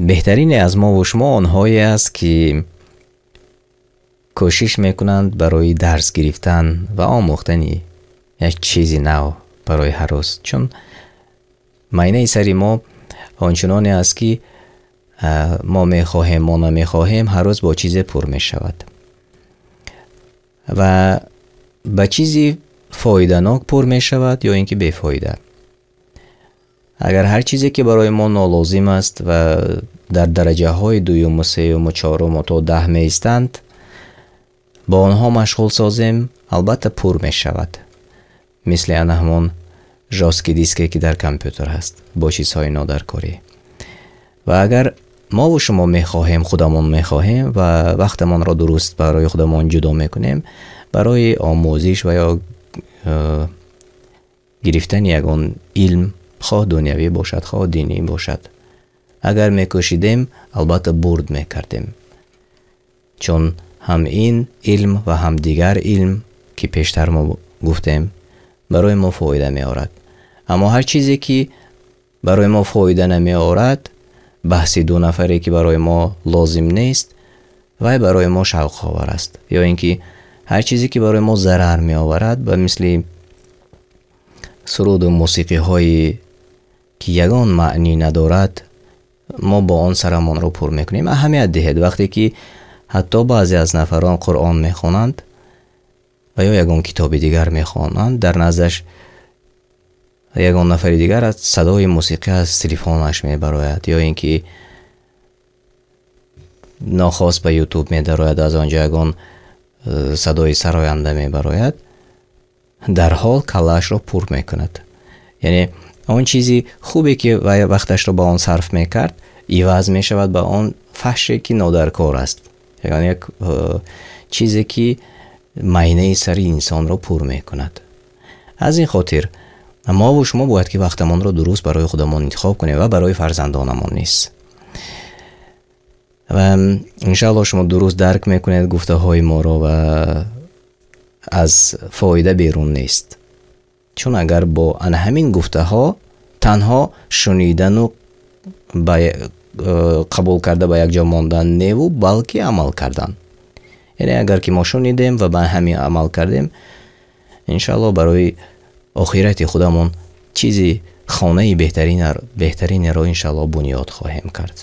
Беҳтарине аз мо ва шумо онҳое аст, ки кӯшиш мекунанд барои дарс гирифтан ва омӯхтани як чизи нав барои ҳар рӯз. Чун майнаи сари мо ончуноне аст, ки мо мехоҳем, мо намехоҳем, ҳар рӯз бо чизе пур мешавад ва ба чизи фоиданок пур мешавад ё ин ки бефоида. Агар ҳар чизе ки барои мо нолозим аст ва дар дараҷаҳои дуюм ва сеюм ва чорум ва то 10 меистанд, бо онҳо машғул созем, албатта пур мешавад. Мисли ана ҳамон жёсткий диске, ки дар компютер ҳаст, бо чизҳои нодаркорӣ. Ва агар мо ва шумо мехоҳем, худамон мехоҳем ва вақтамонро дуруст барои худамон ҷудо мекунем, барои омӯзиш ва ё гирифтани ягон илм, хоҳ дунявӣ бошад, хоҳ динӣ бошад, агар мекӯшидем, албатта бурд мекардем. Чун ҳам ин илм ва ҳам дигар илм, ки пештар мо гуфтем, барои мо фоида меорад. Аммо ҳар чизе ки барои мо фоида намеорад, баҳси ду нафаре ки барои мо лозим нест, вай барои мо шавқовар аст. Ё ин ки ҳар чизе ки барои мо зарар меоварад, ба мисли суруду мусиқиҳое ки ягон маънӣ надорад, мо бо он сарамонро пур мекунем. Аҳамият диҳед, вақте ки ҳатто баъзе аз нафарон Қуръон мехонанд ва ё ягон китоби дигар мехонанд, дар наздаш ягон нафари дигар аз садои мусиқӣ аз телефонаш мебарояд, ё ин ки нохост ба Ютуб медарояд, аз он ҷо ягон садои сароянда мебарояд, дарҳол каллаашро пур мекунад. Яъне он чизи хубе ки вай вақташро ба он сарф мекард, иваз мешавад ба он фаҳше ки нодаркор аст. Яъне як чизе ки майнаи сари инсонро пур мекунад. Аз ин хотир мо ва шумо бояд ки вақтамонро дуруст барои худамон интихоб кунем ва барои фарзандонамон низ. Ва иншааллоҳ шумо дуруст дарк мекунед гуфтаҳои моро ва аз фоида берун нест. Чун агар бо ана ҳамин гуфтаҳо танҳо шунидану ба қабул карда ба як ҷо мондан неву, балки амал кардан. Яъне агар ки мо шунидем ва ба ҳамин амал кардем, иншааллоҳ барои охирати худамон чизи хонаи беҳтаринеро иншааллоҳ бунёд хоҳем кард.